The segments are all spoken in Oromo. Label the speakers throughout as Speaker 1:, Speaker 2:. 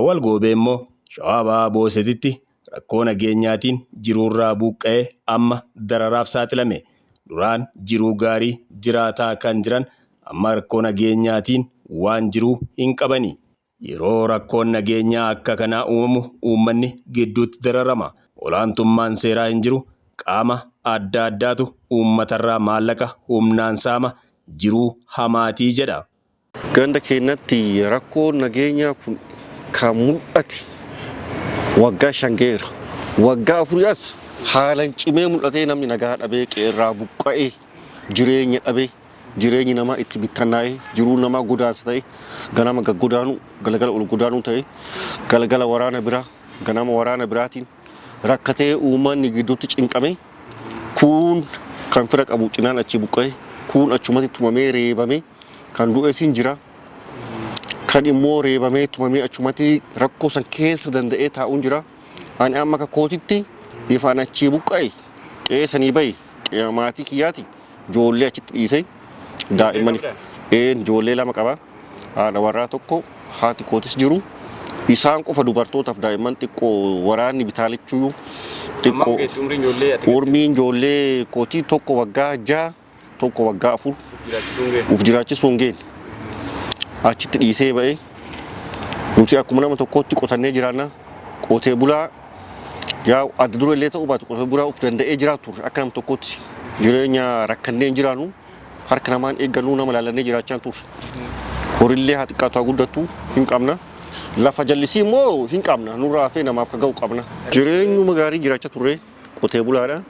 Speaker 1: Awwal Goobee immoo Shawaa Bahaa Boosetitti rakkoo nageenyaatiin jiruurraa buqqa'ee amma dararaaf saaxilame. Duraan jiruu gaarii jiraataa kan jiran amma rakkoo nageenyaatiin waan jiruu hin qabani. Yeroo rakkoon nageenyaa akka kanaa uumamu uummanni gidduutti dararama. Olaantummaan seeraa hin jiru. Qaama adda addaatu uummatarraa maallaqa humnaan saama jiruu hamaatii jedha.
Speaker 2: Ganda keenyatti rakkoon nageenyaa kun kan mul'ate waggaa 5 ga'eera. Waggaa 4 as haalaan cimee mul'atee namni nagaa dhabee qe'eerraa buqqa'ee jireenya dhabee jireenyi namaa itti bittannaa'ee jiruu namaa godaansa ta'e ganama gaggodaanuu galgala ol godaanuu ta'e galgala waraana biraa ganama waraana biraatiin rakkatee uummanni gidduutti cinqame kuun kan fira qabu cinaan achi buqqa'e kuun achumatti tumamee reebame kan du'es hin jira. Kan immoo reebamee tumamee achumatti rakkoo san keessa danda'ee taa'uun jira. Ani amma akka kootitti ifaan achii buqqa'e qe'ee sanii bahe qe'ee maatii kiyyaati ijoollee achitti dhiisee daa'imman een ijoollee 2 qaba. Haadha warraa tokko haati kootis jiru. Isaan qofa dubartootaaf daa'imman xiqqoo waraanni bitaalichuu xiqqoo. Umriin ijoollee kootii tokko waggaa 6 tokko waggaa 4 uf jiraachisuu hin geenye. Achitti dhiisee ba'e. Nuti akkuma nama tokkootti qotannee jiraanna. Qotee bulaa yaa adda dura illee ta'uu baatu qotee bulaa uf danda'ee jiraatu turre akka nama tokkootti jireenya rakkannee hin jiraannu harka namaan eeggannuu nama laallannee jiraachaa turre. Horillee haa xiqqaatu haa guddattu hin qabna. Lafa jallisii immoo hin qabna nurraa hafee namaaf ka ga'u qabna. Jireenyuma gaarii jiraachaa turre. Qotee bulaadha.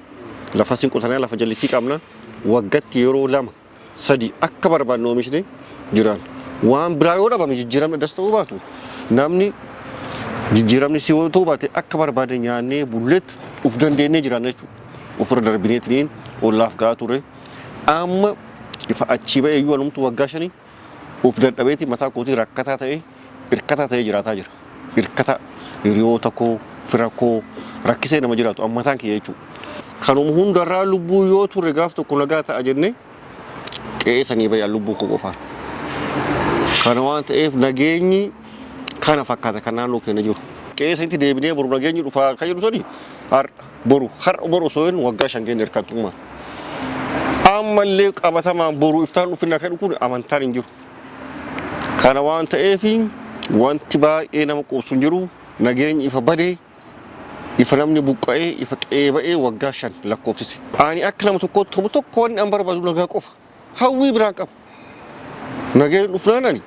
Speaker 2: Lafas hin qotanaa lafa jallisii qabna. Waggatti yeroo 2 3 akka barbaanne oomishne jiraan. Waan biraa yoo dhabame jijjiiramni addas ta'uu baatu namni jijjiiramni si yoo ta'uu baate akka barbaade nyaannee bulleetti uf dandeenyee jiraanna jechuudha. Ofirra darbineetiniin ollaaf ga'aa ture. Amma ifa achii ba'ee iyyuu anumtu waggaa shanii Of dadhabeeti mataa kootii rakkataa ta'ee hirkataa ta'ee jiraataa jira. Hirkataa hiriyoota koo, fira koo rakkisee nama jiraatu an mataan kiyya jechuudha. Kanuma hundarraa lubbuu yoo turre gaaf tokko nagaa ta'a jennee qe'ee sanii bahe an lubbuu koo qofaan. Kana waan ta'eef nageenyi kana fakkaata kan naannoo keenya jiru. Qe'ee sanitti deebinee boru nageenyi dhufaa kan jedhu sani har'a boru har'a boru osoo hin waggaa 5 keenya hirkattummaa. Ammallee qabatamaan boru iftaan dhufinna kan kun amantaan hin jiru. Kana waan ta'eef wanti baay'ee nama quubsu hin jiru. Nageenyi ifa badee, ifa namni buqqa'ee, ifa qe'ee ba'ee waggaa 5 lakkoofsise. Ani akka nama tokkootti homu tokko wanni an barbaadu nagaa qofa. Hawwii biraan qabu. Nageenyi dhufnaan ani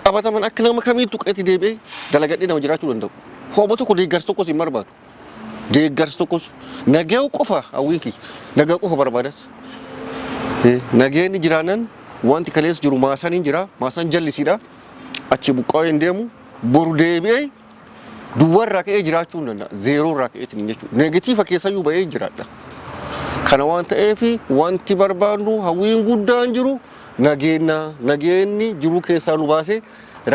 Speaker 2: qabataman akka nama kamiittu qe'eetti deebi'ee dalagadhee nama jiraachuu danda'u. Homa tokko deeggarsa tokkos hin barbaadu. Deeggarsa tokkos nagaa qofa hawwiin kiyya. Nagaa qofa barbaadas. Nageenyi jiraannan wanti kaleessa jiru maasaan hin jira. Maasaan jallisiidha. Achi buqqaa'ee hin deemu. Boru deebi'ee duwwarraa ka'ee jiraachuu hin danda'a. Zeeroorraa ka'eetiin jechuudha. Negatiiva keessayyuu ba'ee jiraadha. Kana waan ta'eef wanti barbaadnu hawwiin guddaan jiru nageenya. Nageenyi jiruu keessaa nu baasee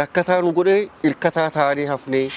Speaker 2: rakkataa nu godhee hirkataa taanee hafnee.